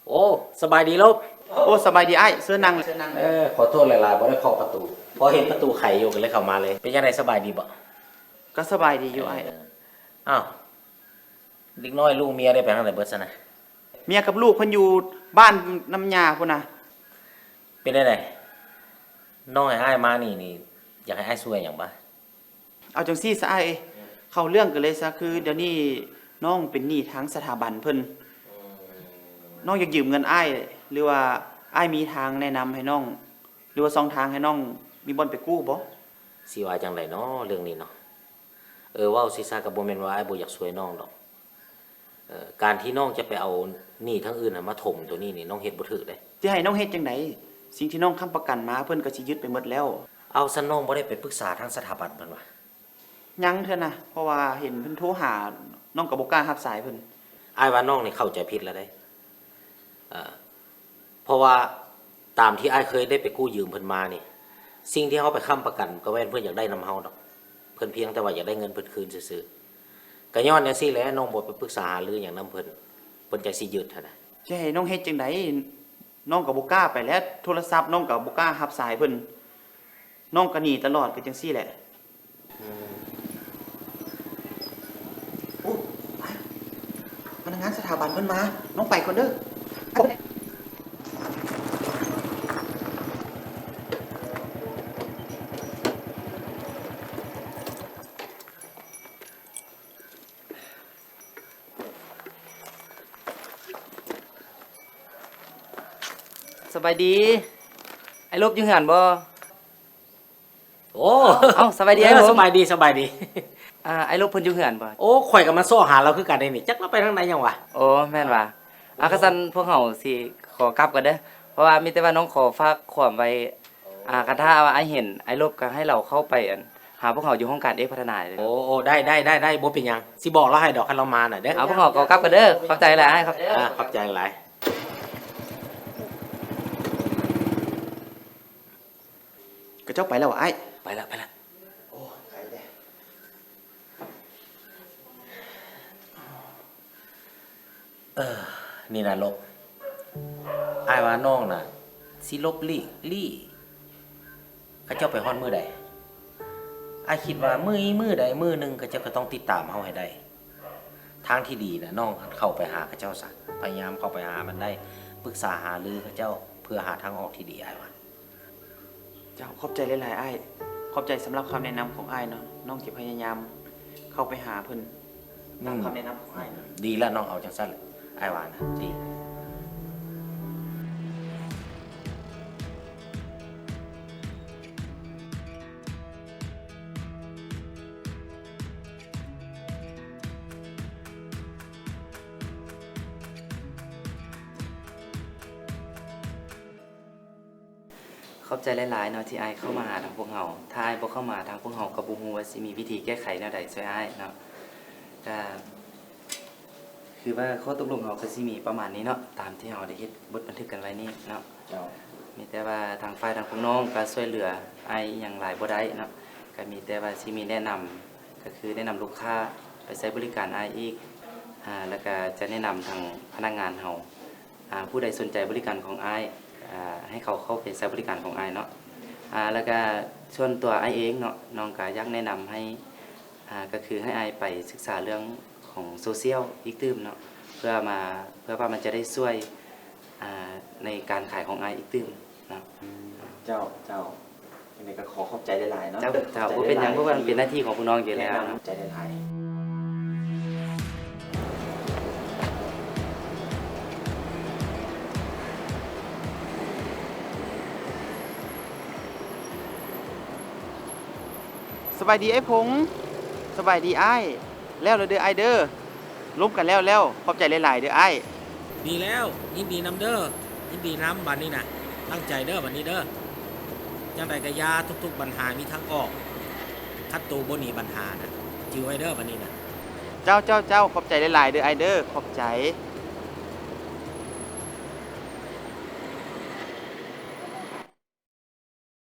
ໂອ້ ສະບາຍດີລົບ. ໂອ້ ສະບາຍດີອ້າຍ ເຊີນນັ່ງ. ເອີ ຂໍໂທດຫຼາຍໆ ບໍ່ໄດ້ເຄາະປະຕູ ເພາະເຫັນປະຕູໄຂຢູ່ ກໍເລີຍເຂົ້າມາເລີຍ. ເປັນຈັ່ງໃດ ສະບາຍດີບໍ່? ກໍສະບາຍດີຢູ່ອ້າຍ. ເອີ ອ້າວ ເດັກນ້ອຍລູກເມຍໄດ້ໄປທາງໃດເບິດຊັ້ນນະ? ເມຍກັບລູກເພິ່ນຢູ່ບ້ານນຳຍ່າພຸ້ນນະ. ເປັນແນວໃດ? ນ້ອງໃຫ້ອ້າຍມານີ້ ນີ້ ຢາກໃຫ້ອ້າຍຊ່ວຍຫຍັງບໍ່? ເອົາຈັ່ງຊີ້ຊະອ້າຍເອີຍ ເຂົ້າເລື່ອງກັນເລີຍຊະ ຄືດຽວນີ້ນ້ອງເປັນໜີ້ທາງສະຖາບັນເພິ່ນ. ນ້ອງຢາກຢືມເງິນອ້າຍ ຫຼືວ່າອ້າຍມີທາງແນະນຳໃຫ້ນ້ອງ ຫຼືວ່າຊ່ອງທາງໃຫ້ນ້ອງມີບ່ອນໄປກູ້ບໍ່? ຊິວ່າຈັ່ງໃດນໍເລື່ອງນີ້ນໍ? ເອີ ເວົ້າຊິຊະ ກໍບໍ່ແມ່ນວ່າອ້າຍບໍ່ຢາກຊ່ວຍນ້ອງດອກ. ເອີ ການທີ່ນ້ອງຈະໄປເອົາໜີ້ທາງອື່ນນະມາຖົມໂຕນີ້ນີ້ ນ້ອງເຮັດບໍ່ຖືກເດ້. ຊິໃຫ້ນ້ອງເຮັດຈັ່ງໃດ? ສິ່ງທີ່ນ້ອງຄ້ຳປະກັນມາ ເພິ່ນກໍຊິຍຶດໄປໝົດແລ້ວ. ເອົາ ຊັ້ນນ້ອງບໍ່ໄດ້ໄປປຶກສາທາງສະຖາບັນເພິ່ນຫວາ? ຍັງເທື່ອນະ ເພາະວ່າເຫັນເພິ່ນໂທຫາ ນ້ອງກໍບໍ່ກ້າຮັບສາຍເພິ່ນ. ອ້າຍວ່ານ້ອງນີ້ເຂົ້າໃຈຜິດແລ້ວເດ້. ເອີ ເພາະວ່າຕາມທີ່ອ້າຍເຄີຍໄດ້ໄປກູ້ຢືມເພິ່ນມານີ້ ສິ່ງທີ່ເຮົາໄປຄ້ຳປະກັນ ກໍແມ່ນເພິ່ນຢາກໄດ້ນຳເຮົາດອກ. ເພິ່ນພຽງແຕ່ວ່າຢາກໄດ້ເງິນເພິ່ນຄືນຊື່ໆ. ກໍຍ້ອນຈັ່ງຊີ້ແຫຼະ ນ້ອງບໍ່ໄປປຶກສາຫາລືຫຍັງນຳເພິ່ນ ເພິ່ນຈັ່ງຊິຍຶດຫັ້ນນະ. ຈະໃຫ້ນ້ອງເຮັດຈັ່ງໃດ? ນ້ອງກໍບໍ່ກ້າໄປແຫຼະ ໂທລະສັບນ້ອງກໍບໍ່ກ້າຮັບສາຍເພິ່ນ. ນ້ອງກໍໜີຕະຫຼອດ ກໍຈັ່ງຊີ້ແຫຼະ. ອືມ ໂອ້ ໄປ ພະນັກງານສະຖາບັນເພິ່ນມາ ນ້ອງໄປກ່ອນເດີ. ສະບາຍດີ ອ້າຍລົບຢູ່ເຮືອນບໍ່? ໂອ້ ເອົ້າ ສະບາຍດີອ້າຍ ເອີ ຜົມ ສະບາຍດີ ສະບາຍດີ. ອ່າ ອ້າຍລົບເພິ່ນຢູ່ເຮືອນບໍ່? ໂອ້ ຂ້ອຍກໍມາຊອກຫາລາວຄືກັນເດນີ້ ຈັກລາວໄປທາງໃດຫຍັງຫວາ? ໂອ້ ແມ່ນຫວາ? ໂອ້ ອ່າ ຄັນຊັ້ນພວກເຮົາຊິຂໍກັບກ່ອນເດີ ເພາະວ່າມີແຕ່ວ່ານ້ອງຂໍຝາກຄວາມໄວ້. ອ່າ ຄັນຖ້າວ່າອ້າຍເຫັນອ້າຍລົບ ກໍໃຫ້ລາວເຂົ້າໄປ ອັນ ຫາພວກເຮົາຢູ່ຫ້ອງການເອກພັດທະນາເລີຍ. ໂອ້ ໂອ້ ໄດ້ ໄດ້ ໄດ້ ບໍ່ເປັນຫຍັງ ຊິບອກລາວໃຫ້ດອກ ຄັນລາວມານະເດີ. ເອົາ ພວກເຮົາກໍກັບກັນເດີ ຂອບໃຈຫຼາຍ ຂອບໃຈ. ອ່າ ຂອບໃຈຫຼາຍ. ເຂົາເຈົ້າໄປແລ້ວຫວາອ້າຍ? ໄປລະ ໄປລະ. ໂອ້ ໄປເດ້. ເອີ ນີ້ນະລົບ ອ້າຍວ່ານ້ອງນະ ຊິຫຼົບຫຼີກລີ້ ເຂົາເຈົ້າໄປຮອດມື້ໃດ? ອ້າຍຄິດວ່າມື້ ມື້ໃດມື້ໜຶ່ງ ເຂົາເຈົ້າກໍຕ້ອງຕິດຕາມເຮົາໃຫ້ໄດ້. ທາງທີ່ດີນະ ນ້ອງເຂົ້າໄປຫາເຂົາເຈົ້າຊະ ພະຍາຍາມເຂົ້າໄປຫາມັນໄດ້ ປຶກສາຫາລືເຂົາເຈົ້າ ເພື່ອຫາທາງອອກທີ່ດີ ອ້າຍວ່າ. ເຈົ້າ ຂອບໃຈຫຼາຍໆ ອ້າຍ ຂອບໃຈສຳລັບຄຳແນະນຳຂອງອ້າຍເນາະ ນ້ອງຈະພະຍາຍາມເຂົ້າໄປຫາເພິ່ນ ຕາມ ອືມ ຄຳແນະນຳຂອງອ້າຍນະ. ດີແລ້ວ ນ້ອງເອົາຈັ່ງຊັ້ນແຫຼະ ອ້າຍວ່ານະ ດີ. ຂອບໃຈຫຼາຍໆເນາະ ທີ່ອ້າຍເຂົ້າມາຫາທາງພວກເຮົາ. ຖ້າອ້າຍບໍ່ເຂົ້າມາ ທາງພວກເຮົາກໍບໍ່ຮູ້ວ່າຊິມີວິທີແກ້ໄຂແນວໃດຊ່ວຍອ້າຍເນາະ. ກະຄືວ່າຂໍ້ຕົກລົງເຮົາກໍຊິມີປະມານນີ້ເນາະ ຕາມທີ່ເຮົາໄດ້ເຮັດບົດບັນທຶກກັນໄວ້ນີ້ເນາະ. ເຈົ້າ. ມີແຕ່ວ່າທາງຝ່າຍທາງພວກນ້ອງກໍຊ່ວຍເຫຼືອອ້າຍອີ່ຫຍັງຫຼາຍບໍ່ໄດ້ເນາະ. ກໍມີແຕ່ວ່າຊິມີແນະນຳ ກໍຄືແນະນຳລູກຄ້າໄປໃຊ້ບໍລິການອ້າຍອີກ. ອາ ແລ້ວກໍຈະແນະນຳທາງພະນັກງານເຮົາ ອາ ຜູ້ໃດສົນໃຈບໍລິການຂອງອ້າຍ ອາ ໃຫ້ເຂົາເຂົ້າໄປໃຊ້ບໍລິການຂອງອ້າຍເນາະ. ອາ ແລ້ວກະສ່ວນຕົວອ້າຍເອງເນາະ ນ້ອງກະຢາກແນະນຳໃຫ້ ອາ ກະຄືໃຫ້ອ້າຍໄປສຶກສາເລື່ອງຂອງໂຊຊຽວອີກຕື່ມເນາະ ເພື່ອມາ ເພື່ອວ່າມັນຈະໄດ້ຊ່ວຍ ອາ ໃນການຂາຍຂອງອ້າຍອີກຕື່ມເນາະ. ເຈົ້າ ເຈົ້າ. ຈັ່ງໃດກໍຂໍຂອບໃຈຫຼາຍໆເນາະ. ເຈົ້າ ເຈົ້າ ບໍ່ເປັນຫຍັງ ເພາະວ່າມັນເປັນໜ້າທີ່ຂອງພວກນ້ອງຢູ່ແລ້ວເນາະ. ຂອບໃຈຫຼາຍໆ. ສະບາຍດີອ້າຍພົງ. ສະບາຍດີອ້າຍ. ແລ້ວແລ້ວເດີອ້າຍເດີ. ລົມກັນແລ້ວແລ້ວ. ຂອບໃຈຫຼາຍໆເດີອ້າຍ. ດີແລ້ວ ຍິນດີນຳເດີ ຍິນດີນຳ. ບາດນີ້ນະ ຕັ້ງໃຈເດີບາດນີ້ເດີ. ຈັ່ງໃດກະຢ່າ ທຸກໆບັນຫາມີທາງອອກ. ຄັນໂຕບໍ່ໜີບັນຫານະ ຈື່ໄວ້ເດີບາດນີ້ນະ. ເຈົ້າ ເຈົ້າ ເຈົ້າ. ຂອບໃຈຫຼາຍໆເດີອ້າຍເດີ. ຂອບໃຈ.